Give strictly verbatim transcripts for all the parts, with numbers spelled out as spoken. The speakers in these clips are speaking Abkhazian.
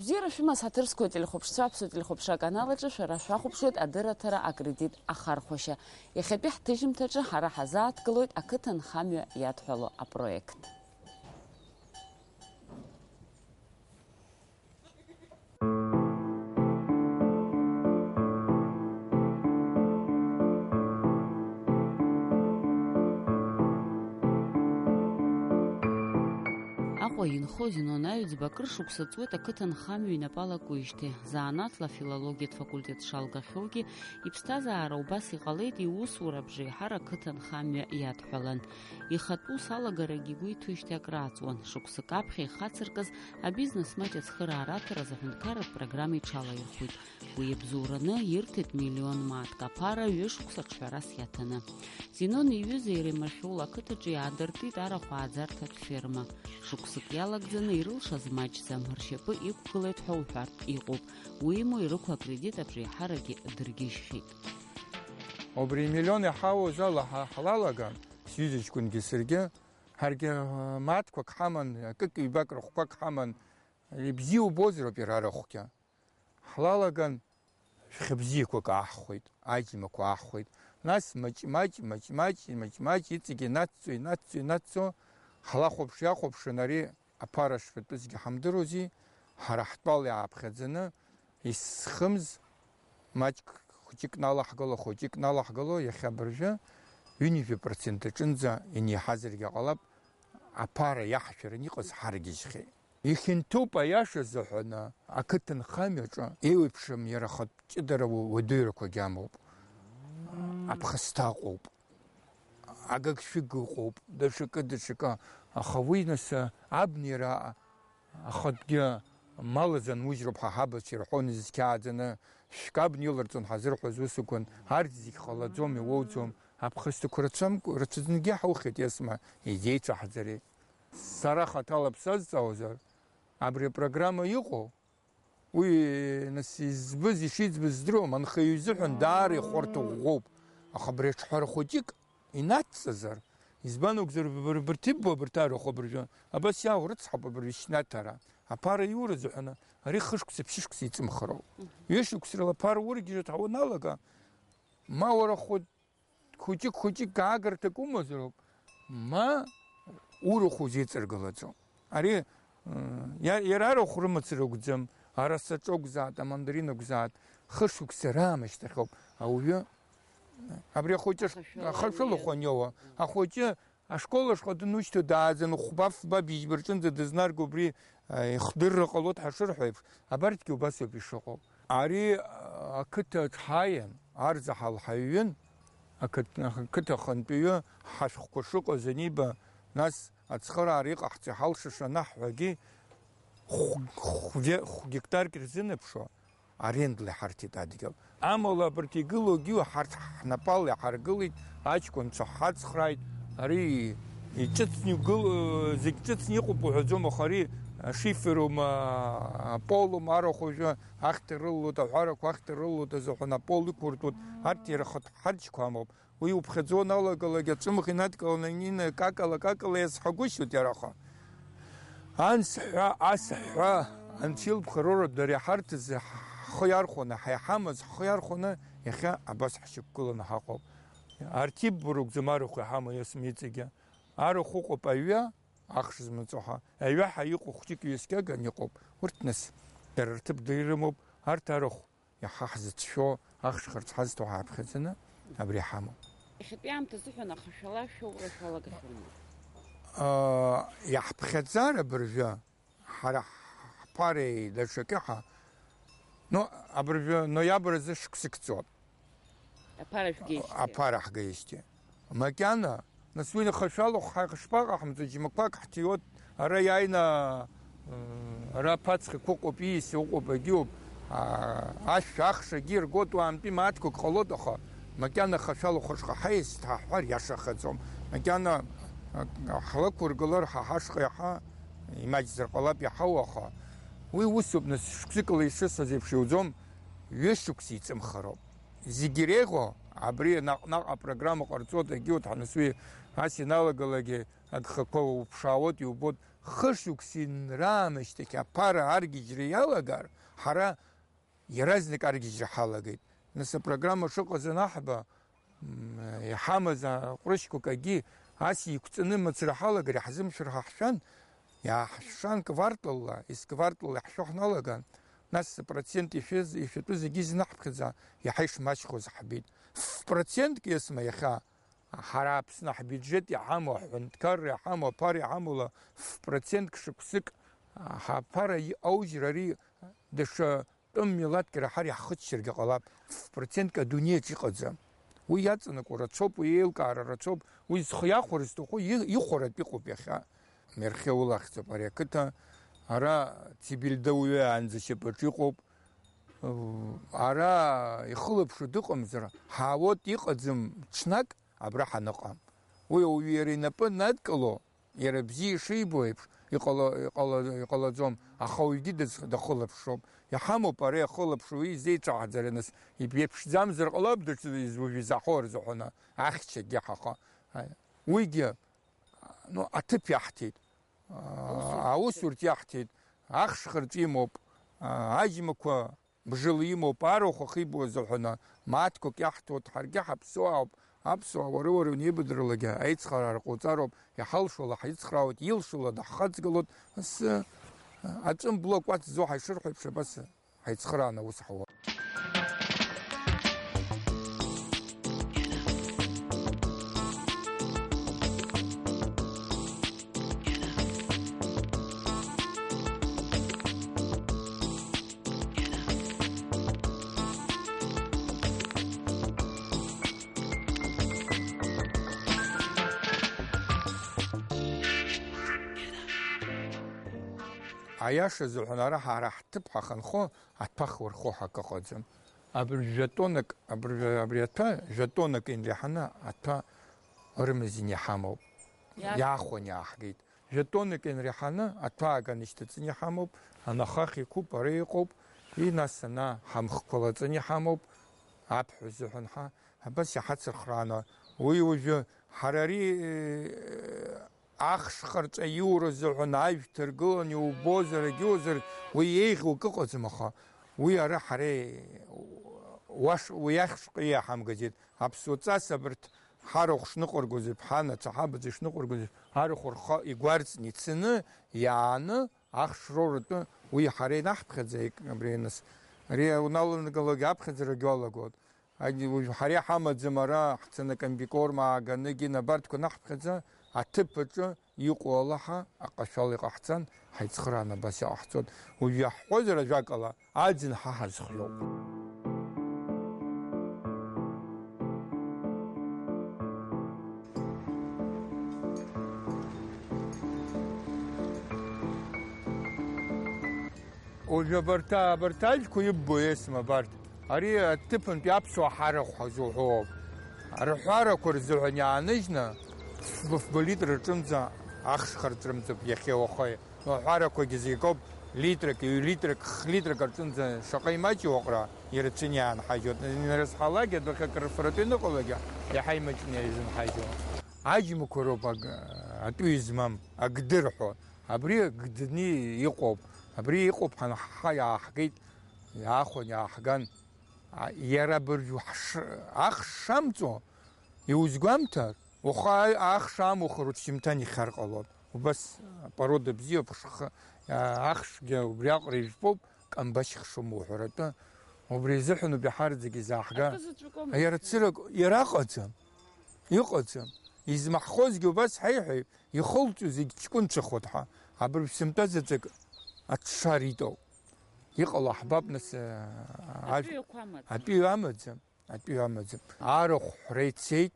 Бзиара шәымаз, ҳаҭыр зқәу ателехәаԥшцәа, Аԥсуа телехәаԥшра аканал аҿы шәара шәахәаԥшуеит адырраҭара акредит ахархәашьа. Иахьатәи ҳҭыжьымҭаҿы ҳара ҳазааҭгылоит ақыҭанхамҩа иадҳәало апроект. Аҟәа инхо Зинон Аҩӡба акыр шықәса ҵуеит ақыҭанхамҩа инапы алакуижьҭеи. Занааҭла афилологиатә факультет дшалгахьоугьы, иԥсҭазаара убас иҟалеит, иусура абжеиҳара ақыҭанхамҩа иадҳәалан. Ихатә ус алагарагьы игәы иҭоижьҭеи акрааҵуан. Шықәсык аԥхьа ихацыркыз абизнес маҷ ацхыраара аҭара азы аҳәынҭқарратә программа иҽалаирхәит. Уи иабзоураны ирҭеит миллион мааҭк аԥара ҩышықәса аҿҳәарас иаҭаны. Зинон иҩыза иара имашәула ақыҭаҿы иаадыртит арахә ааӡарҭатә ферма. Шықәсык иалагӡаны ирылшаз маҷӡам, ршьапы иқәгылеит ҳәа уҳәартә иҟоуп. Уимоу, ирықәу акредит абжеиҳарагьы дыргьежьхьеит. Убри миллион иҳауз ала ҳа-, ҳлалаган, сҩыза ҷкәынгьы саргьы, ҳаргьы, э, мааҭқәак ҳаман, акык-ҩбак рахәқәак ҳаман, ибзиа убозароуп иара арахәгьы. Ҳлалаган, шәхы бзиақәак ааҳхәеит, аџьмақәа ааҳхәеит. Нас маҷ-маҷ, маҷ-маҷ, маҷ-маҷ иҵегь инацҵо, инацҵо, инацҵо, ҳлахәаԥш-иахәаԥшын, ари аԥара шфатәызгьы ҳамдыруази, ҳара ҳтәала иааԥхьаӡаны, исхымз маҷк хәыҷык налаҳгало, хәыҷык налаҳгало, иахьа абыржәы ҩынҩажәа процент аҿынӡа инеиҳазаргьы ҟалап, аԥара иаҳшәаран иҟаз ҳаргьежьхьеит. Ихьанҭоуп, аиаша азыҳәан, ақыҭанхамҩаҿы еиуеиԥшым иара ахатә ҷыдара уадаҩрақәагьы амоуп. Аԥхасҭа ыҟоуп, агыгшәыг ыҟоуп, даҽакы, даҽакы. Аха уи нас абнеира ахатәгьы мал азанужьроуп ҳәа ҳабацәа ирҳәон изқьааӡаны, шәкы абна иларҵон ҳазырҳәоз усқәан, арҭ зегь ҟалаӡом, иуоуӡом. Аԥхасҭақәа рацәамкәа, рацәаӡангьы ҳаухьеит, Есма, изеицәаҳҵари. Сара хаҭала бсазҵаауазар, абри апрограмма иҟоу, уи, нас, избыз, ишиӡбыз здыруам, анхаҩы изыҳәан даара ихәарҭоу ӷәӷәоуп. Аха абри аҿҳәара хәыҷык инацҵазар, избан акәзар, быр-, бырҭ иббо абырҭ арахә абыржәы, абас иаау рыцҳауп абыржәы ишьнаҭара. Аԥара иура азыҳәан, ари хышықәса, ԥшьышықәса иҵымхароуп. Мгм. Ҩышықәсрала аԥара ургьежьуа ҳауаналага, ма уара хәы-, хәыҷык-хәыҷык аагарҭак умазароуп, ма урахә узеиҵаргалаӡом. Ари, ы, иа-, иара арахә рымацара акәӡам, араса ҿы акәзааит, амандарин акәзааит, хышықәса раамышьҭахьоуп ауаҩы, абри ахәыҷы ш-, ахашәала, ахашәала хәаниоуа, ахәыҷы ашкол ашҟа днушьҭо дааӡаны хәба-фба быжьба рҿынӡа дызнарго убри, ы, ихдырра ҟалоит ҳашырҳәо еиԥш, абарҭгьы убасоуп ишыҟоу. Ари, а, ақыҭа аҿҳаиан, арзаҳал ҳаҩын, ақыҭ-, ақыҭа ахантәаҩы ҳашәҟәқәа шыҟаз аниба, нас ацхыраара иҟаҳҵо иҳалшаша анаҳҳәагьы, хә-, хә-, хә-гектарк ирзынаԥшуа арендла иҳарҭеит адгьыл. Амала абарҭ игылоугьы ҳарҭ ҳнапала иҳаргылеит, аҷкәынцәа ҳацхрааит, ари иҿыцны игыл-, зегь ҿыцны иҟоуп уҳәаӡом, аха ари ашиферума, аполума арахә уажәы Ахьҭа рылалоит, аҳәарақәа ахьҭа рылалоит азыҳәан апол иқәыртәоит, арҭ иара хатә ҳарчқәа амоуп. Уи уԥхьаӡо уаналагалак, аҵәымӷ инадкыланы, инеины, какала-какала иазҳагәышьоит иара, аха. Ансҳәа, асҳәа, анцәа илԥха роура дара иҳарҭаз ҳхы иархәаны, ҳаиҳамаз ҳхы иархәаны, иахьа абас ҳшьақәгыланы ҳаҟоуп. Арҭ иббо ракәӡам арахә иҳамоу, иасмиҵегьы. Арахә ыҟоуп аҩы, ахш змаҵуҳа, аҩаҳа иҟоу хәҷык ҩаскьаган иҟоуп. Урҭ нас дара рҭыԥ дара ирымоуп, арҭ арахә иаҳа ҳзыцәшәо, ахш харц ҳазҭо ҳааԥхьаӡаны абри ҳамоуп. Иахьатәи аамҭа азыҳәан ахашәала шәоура шәалагахьоума? Аа, иаҳԥхьаӡар абыржәы, ҳара ҳԥареи даҽаки ҳа-, ну, абыржәы ноиабр азы шықәсык ҵуап. Аԥара шәгеижьҭеи? Аԥара ҳгаижьҭеи. Макьана, нас уи нхашәалахә ҳа-, шԥаҟаҳамҵо, џьмақәак ҳҭиуеит, ара иааины, м, ара аԥацхақәа ыҟоуп, иисы ыҟоуп, агьыуп, а, ашәа ахшагьы иргоит, уаантәи мааҭқәак ҟалоит, аха макьана хашәалахә ашҟа ҳаиасит ҳаҳҳәар иашахаӡом. Макьана, а, ҳлықәыргылар ҳа ҳашҟа иаҳа имаҷзар ҟалап иаҳау, аха уи усуп, нас шықәсыкала ишысҳәаз еиԥш иуӡом, ҩышықәса иҵымхароуп. Зегь иреиӷьу абри наҟ-наҟ апрограмма ҟарҵоит, егьиуҭ ҳанысуи ас иналагалакгьы агхақәа уԥшаауеит, иубоит, Хышықәса инраамышьҭахь аԥара аргьежьра иалагар, ҳара иаразнак аргьежьра ҳалагеит. Нас апрограмма шыҟаз анаҳба, м, иҳамаз аҟәрышьқәак агьи ас еиқәҵаны мацара ҳалагар иаҳзымшәар ҳәа ҳшәан, иааҳшәшан кварталла, ес-кварталла иаҳшәо ҳналаган, нас процент ишәыз, ишәатәыз агьи зны ҳԥхьаӡа иаҳа ишмаҷхоз ҳбеит. Ф-, процентк есма иахьа ҳара Аԥсны ҳбиуџьет иҳамоу, аҳәынҭқарра иҳамоу, аԥара иҳамоула, ф-, процентк шықәсык, а, ҳаԥара и-, аужьра ари даҽа тәым милаҭк раҳар иаҳхыччаргьы ҟалап, ф-, процентк адунеиаҿ иҟаӡам. Уи иаҵанакуа рацәоуп, уи еилкаара рацәоуп, уи зхы иахәар зҭаху и-, ихәаратә иҟоуп иахьа. Мерхьеула ахьӡуп ари ақыҭа, ара Цибильда уаҩы аанӡа шьапаҿы иҟоуп. Ара ихылаԥшуа дыҟамзар, ҳаауеит, иҟаӡам ҽнак абра ҳаныҟам. Уи ауаҩы иара инапы надкыло, иара бзиа ишибо еиԥш, иҟала-, иҟала-, иҟалаӡом, аха уаҩгьы даз-, дахылаԥшроуп. Иҳамоуп ара иахылаԥшуа, уи изеицәаҳаӡара, нас, иԥеиԥшӡамзар ҟалап, даҽа изуажә изаҳауа рзыҳәаны, ахьчагьы ҳаха. Уигьы, ну, аҭыԥ иаҳҭеит, аусурҭа иаҳҭеит, ахш хырҵәы имоуп, аџьмақәа бжала имоуп, арахә ахибуа азыҳәаны, мааҭқәак иаҳҭоит, ҳаргьы ҳаԥсуаауп, аԥсуаа уара-уара унеибадырлагьы аицхыраара ҟауҵароуп, иҳалшола ҳицхраауеит, илшола даҳхаҵгылоит, асы, аҵәы мбло акәац зо ҳаишырҳәо еиԥш абас ҳаицхырааны аус ҳауа. Аиаша азыҳәан ара ҳара ҳҭыԥ ҳахынҳәы аҭәа хлырхәо ҳәа акы ыҟаӡам. Абри жәа-тоннак, абри, абри аҭәа жәа-тоннак инреиҳаны аҭәа ырмазин иҳамоуп. Иа- Иаахәаны иааҳгеит. Жәа-тоннак инреиҳаны аҭәа ааганы ишьҭаҵаны иҳамоуп, анахах иқәуп, ара иҟоуп, и нас ана ҳамхқәа лаҵаны иҳамоуп, аԥҳә азыҳәан ҳа, абас иҳацырхрааны, уи уажәы ҳара ари, э, ахш хырҵәа иура азыҳәан ажә ҭаргыланы иубозар, егьиуазар, уи еиӷьу акы ыҟаӡам, аха уи ара ҳара уаш-, уи ахьшҟа иаҳамгаӡеит. Аԥсуа ҵас абарҭ ҳарахә шныҟәыргоз еиԥш, ҳанацәа ҳабацәа шныҟәыргоз еиԥш, арахә рхы игәарҵны ицаны, иааны, ахш роуратәы уи ҳара инаҳԥхьаӡа, ик-, абри аныс-, ари уналанагалогьы аԥхьаӡарагьы уалагоит. Ани уажә ҳара иҳамаӡам ара, ҳцаны акомбикорма ааганыгьы набарҭқәа наҳԥхьаӡа, аҭыԥ аҿы иҟоу алаҳа аҟашәала иҟаҳҵан, ҳаицхырааны абас иҟаҳҵоит. Уажә иаҳҳәозар ажәакала, аӡын ҳа ҳазхиоуп. Уажә абарҭ, абарҭ ажәқәа иббо есма абарҭ. Ари аҭыԥантәи аԥсуа ҳарахә ҳазуҳәо ауп. Арҳәарақәа рзыҳәан иааныжьны, фба-фба литр рҿынӡа ахш хырҵәрымҵып иахьа уахеи. Аҳәарақәагьы зегь акоуп, литрак, ҩ-литрак, х-литрак рҿынӡа шаҟа имаҷу аҟара ирацәаны иаанҳажьуеит. Инарызҳалакгьы, адәахьы акрырфаратәы ианыҟалогьы, иаҳа имаҷны изынҳажьуа. Аџьмақәа роуп аг-, атәы измам, агды рҳәо. Абри гдны иҟоуп. Абри иҟоуп ҳәа ҳа иааҳгеит, иаахәан, иааҳган. А, иара абыржә ҳш-, ахш шамҵо, иузгәамҭар, уаха ахш амухыр, уҽшьымҭан ихьар ҟалон. Убас апорода бзиоуп, хшха, а, ахшгьы убри аҟара ижәпоуп, камбашь хшума уҳәаратәы. Убри изыҳәан убри ҳарӡагьы изааҳга. Акы заҵәыкоума? Иара цырак, иара ыҟаӡам. Иҟаӡам. Измаҳхозгьы убас ҳаиҳәеит, ихылҵу зегь ҷкәынцәахоит ҳәа. Абыржә сымтәа заҵәык аҽшар итоуп. Иҟало ҳбап, нас, а, ажә-, атәыҩақәа амаӡам. Атәыҩа амаӡам, атәыҩа амаӡам. Арахә ҳәра ицеит,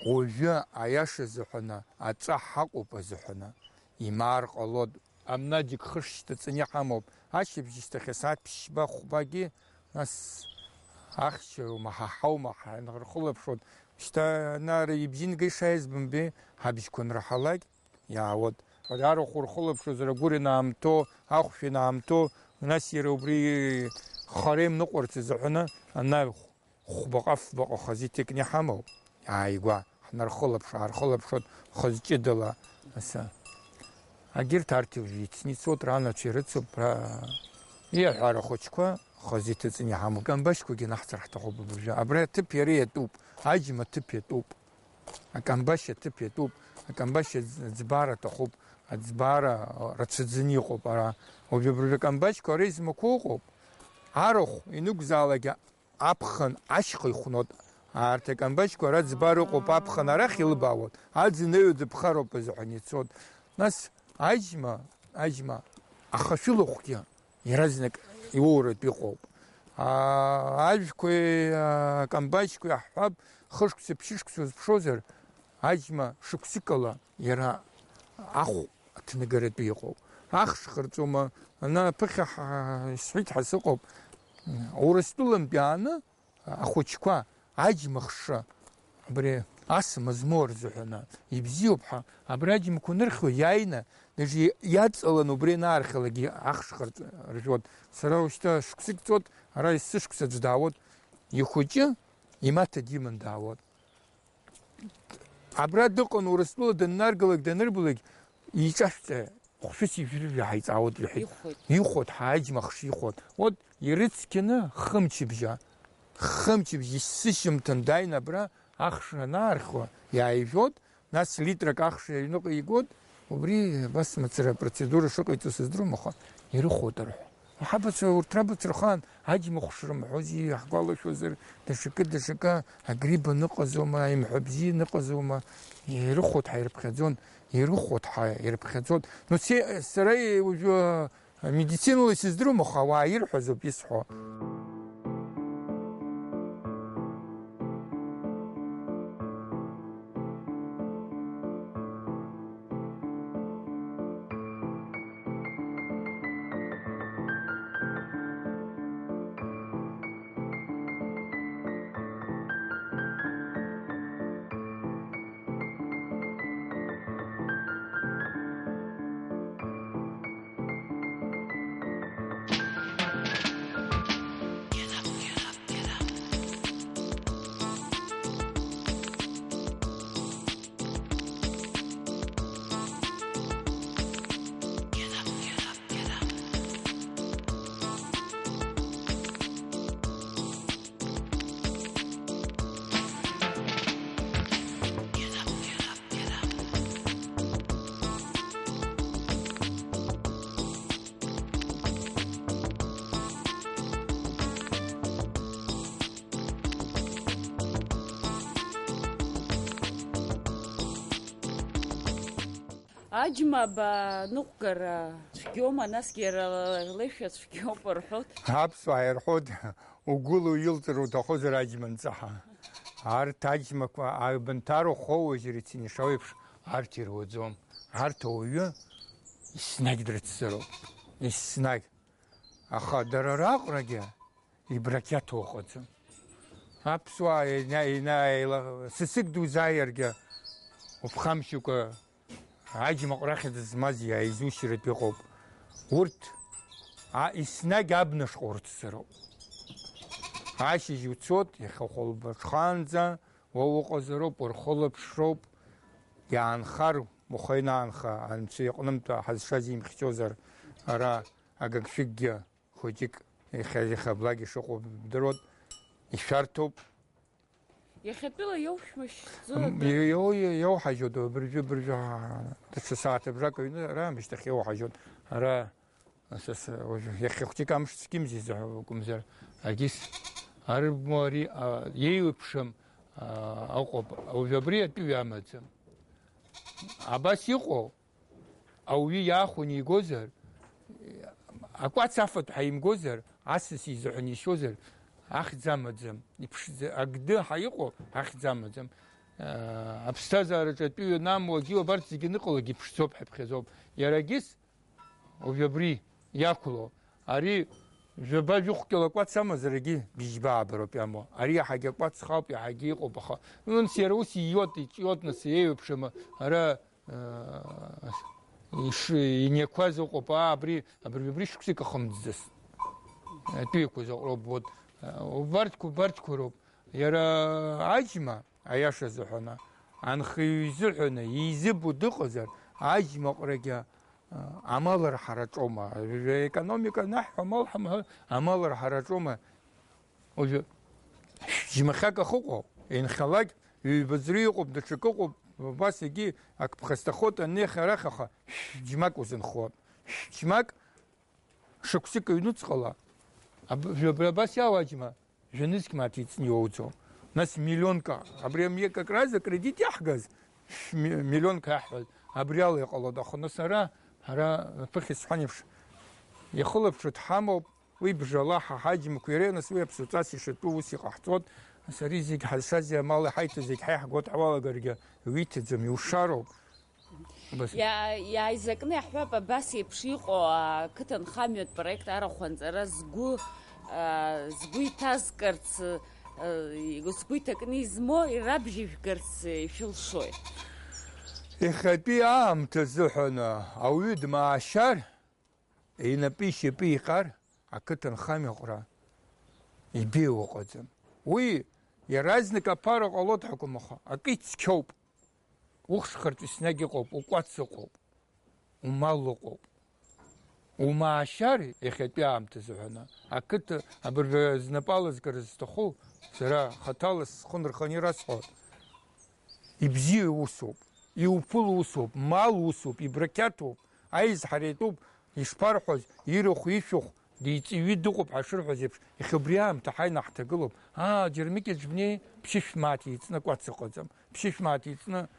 уажәы аиаша азыҳәаны, аҵәа ҳаҟоуп азыҳәаны, имаар ҟалоит. Амнаџьык хышшьҭаҵаны иҳамоуп. Ашьыбжьышьҭахь асааҭ ԥшьба хәбагьы, нас, ахьчароума, ҳаҳаума, ҳанрыхылаԥшуан. Шьҭа ана ара ибжьы нга ишааиз бымбеи, ҳабжьқәа анраҳалак, иаауеит. Арахә урхылаԥшуазар, агәыр ианаамҭоу, ахәшә ианаамҭоу, нас иара убри хара имныҟәарц азыҳәаны, ана хәбаҟа-фбаҟа хазы иҭакны иҳамоуп, ааигәа ҳнархылаԥш-аархылаԥшуеит хаз ҷыдала, асы. Агьырҭ арҭ ицницот ранацәа ирыцуп, ра-, иаҳәара хәыҷқәа хазы иҭыҵны иҳамоуп. Акамбашьқәагьы наҳҵар ҳҭахуп абыржәы. Абра аҭыԥ иара иатәуп, аџьма аҭыԥ иатәуп. Акамбашь аҭыԥ иатәуп, акамбашь аӡ-, аӡбара аҭахуп, аӡбара рацәаӡаны иҟоуп ара. Уажә абыржәы акамбашьқәа ара измақәоу ыҟоуп. Арахә инықәзаалакгьы аԥхын ашьха ихәнот. Арҭ акамбашьқәа ара ӡбар ыҟоуп, аԥхын арахь илбаауот, аӡын аҩаӡа ԥхароуп азыҳәан ицот. Нас аџьма, аџьма ахашәылахәгьы иаразнак иоуратә иҟоуп. Аа, ажәқәеи, аа, акамбашьқәеи аҳҳәап, хышықәса, ԥшьышықәса узԥшозар, аџьма шықәсыкала иара ахә аҭнагаратәы иҟоуп. Ахш хырҵәома, ана аԥыхьа ҳа-, исҳәеит ҳәа сыҟоуп. Урыстәылантә иааны ахәыҷқәа аџьма хшра, абри асма змоу рзыҳәаны ибзиоуп ҳәа, абри аџьмақәа нырхьуа иааины, даже иаҵалан убри анаархьалакгьы ахш хырҵәоит. Сара ушьҭа шықәсык ҵуеит, ара есышықәса аӡә даауеит, ихәыҷы имаҭа диман даауеит. Абра дыҟан, Урыстәыла даннаргалак, данырбалак, иҿашәҵа, хәшәыси жәаҩа ҳаиҵаауеит, иҳәеит. Ихәоит. Ихәоит, ҳа аџьмахш ихәоит. Вот, ирыцқьаны хымчыбжьа, хымчыбжьа, есышьыжьымҭан дааины абра ахш анаархуа, иааижәот, нас литрак ахш аҩныҟа игот, убри абас мацара апроцедура шыҟаиҵо сыздырам, аха ирыхәоит рҳәо. Аҳабацәа, урҭ рабацәа рхаан аџьмахә шрымҳәози, иаҳгәалашәозар, даҽакы, даҽакы, агрипп аныҟазоума, аимҳәа бзиа аныҟазоума, ирыхәоит ҳәа ирыԥхьаӡон, ирыхәоит ҳәа ирыԥхьаӡон. Ну, се-, сара уажәы медицинала исыздыруам, аха ауаа ирҳәазоуп исҳәо. Аџьма абаныҟәгара цәгьоума, насгьы иара леишәа цәгьоуп рҳәоит. Аԥсуаа ирҳәоит, угәыла уилҵыр уҭахозар аџьма нҵаҳа. Арҭ аџьмақәа, абанҭароу хоуажьыр ицинишауеиԥш, арҭ ируаӡом. Арҭ ауаҩы еснагь дрыццароуп. Еснагь. Аха дара раҟарагьы ибрақьаҭо ыҟаӡам. Аԥсуаа ина-, ина-, еила-, сасык дузааиаргьы уԥхамшьакәа аџьмаҟ рахьӡ змаз иааизушьратә иҟоуп. Урҭ, а, еснагь абнашҟа урыццароуп. Ашьыжь уцот, иахьа хәылбыҽхаанӡа уа уҟазароуп, урхылаԥшроуп, иаанхар, ухы ианаанха, анцәа иҟнымтә ҳазшаз имхьчозар, ара агыгшәыггьы хәыҷык, иахьа, иахьа блак ишыҟоу бдыруеит, ишәарҭоуп. Иахьатәыла иоушәмашьӡо М, ада- ио-, ио-, ио-, иоуҳажьоит, абыржәы, абыржәы, даҽа сааҭыбжак аҩны раамышьҭахь иоуҳажьоит. Ара, са, са, уажә иахьа хәҷык амш цәгьамзи зҳәо акәымзар, агьыс арбму ари, а, иеиуеиԥшым, а, ыҟоуп. Уажә абри атәыҩа амаӡам. Абас иҟоу, ауаҩы иаахәаны игозар, акәац афатә ҳаимгозар, асас изыҳәан ишьозар, ахьӡ амаӡам, иԥшӡа, агды ҳа иҟоу ахьӡ амаӡам. Аԥсҭазаараҿы атәыҩа анамуагьы, абарҭ зегьы аныҟалогьы иԥшӡоуп, ҳаиԥхьаӡоуп. Иара агьыс уажә абри иақәлоу, ари жәаба-жәохә кьала кәац амазарагьы бжьба ааба роуп иамоу. Ари иаҳагьы акәац хауп, иаҳагьы иҟоуп, аха, нунс иара ус ииот, иҿиот, нас еиуеиԥшым, ара Иш-, иниақәаз ыҟоуп, аа, абри, абри, абри шықәсык ахымӡӡац. Атәыҩақәа заҟароуп, вот, убарҭқәа, убарҭқәа роуп. Иара аџьма, аиаша азыҳәаны, анхаҩы изыҳәаны, изыбо дыҟазар, аџьмаҟрагьы амал рҳараҿома? Аекономика анаҳҳәо, амал ҳамҳәо, амал рҳараҿома? Уажәы џьмахьак ахыҟоу, инхалак, ҩбаӡәра иҟоуп, даҽакы ыҟоуп, убас егьи ак ԥхасҭахоит, анеихьа арахь, аха џьмак узынхоит. Џьмак шықәсык аҩнуҵҟала, аб-, жәабра абас иауаџьма, жәанызқь мааҭ иҵны иоуӡом. Нас миллионка, абри амҩа как раз акредит иаҳгаз, ми-, миллионка иаҳҳәаз, абри ала иҟалоит. Аха нас ара, ара аԥыхьа сҳәан еиԥш, ихылаԥшуа дҳамоуп, уи бжала ҳа ҳаџьмақәа иреиуа, нас уи аԥсуҵас ишатәу ус иҟаҳҵоит. Нас ари зегь ҳазшаз амал иҳаиҭо зегь ҳа иаҳгоит ҳәа уалагаргьы уиҭаӡом, иушароуп. Убас. Иа-, иааизакны иаҳҳәап, абас еиԥш иҟоу ақыҭанхамҩатә проект арахә анҵара згәы, а, згәы иҭазкырц, а, згәы иҭакны измоу ирабжьыжәгарц ишәылшои? Иахьатәи аамҭа азыҳәан ауаҩы дмаашьар, инапы-ишьапы иҟьар, ақыҭанхамҩаҟра ибеиоу ыҟаӡам. Уи иаразнак аԥара ҟалоит акәым, аха акы ицқьоуп. Ухшхыртә еснагь ыҟоуп, укәац ыҟоуп, умал ыҟоуп. Умаашьар иахьатәи аамҭазы ҳәаны, ақыҭа абыржәы знапы алазгара зҭаху, сара хаҭала схы нырханы ирасҳәоит. Ибзиоу усоуп, иуԥыло усоуп, мал усоуп, ибрақьаҭуп, аизҳара иатәуп, ишԥарҳәоз, ирахә, ишәахә, диҵыҩҩы дыҟоуп ҳәа шырҳәоз еиԥш, иахьа убри аамҭа ҳаины ҳҭагылоуп. Аа, џьармыкьаҿ бнеи, ԥшьышә мааҭ еиҵны акәац ыҟаӡам, ԥшьышә мааҭ еиҵны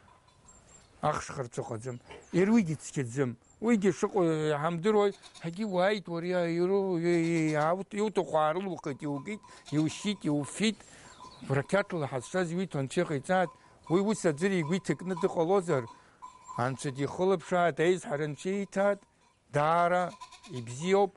ахшхырц ыҟаӡам, иара уигьы цқьаӡам. Уигьы шыҟоу иҳамдыруеи, ҳагьы уааит, уара иа-, иру-, и-, и-, иаут-, иуҭаху аарылухит, иукит, иушьит, иуфит. Брақьаҭла ҳазшаз иуит, анцәа иҟаиҵааит. Уи ус аӡәыр игәы иҭакны дыҟалозар, анцәа дихылаԥшааит, аизҳара анцәа ииҭааит, даара ибзиоуп.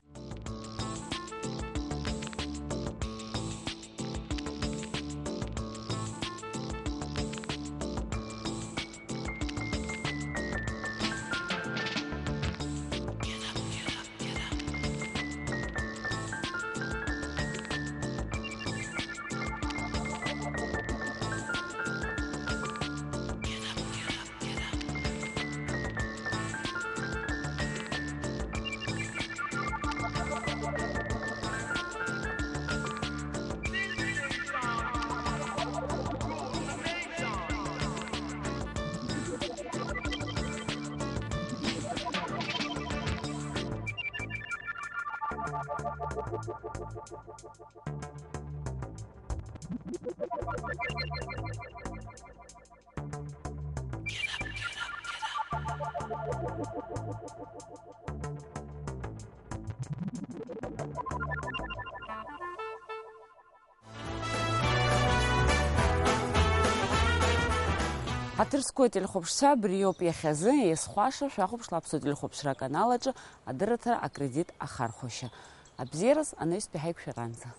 Ҳаҭыр зқәу ателехәаԥшцәа, абриоуп иахьазы, иазхәаша, шәахәаԥшла Аԥсуа телехәаԥшра аканал аҿы адырраҭара акредит ахархәашьа. Абзиараз, анаҩстәи ҳаиқәшәаранӡа.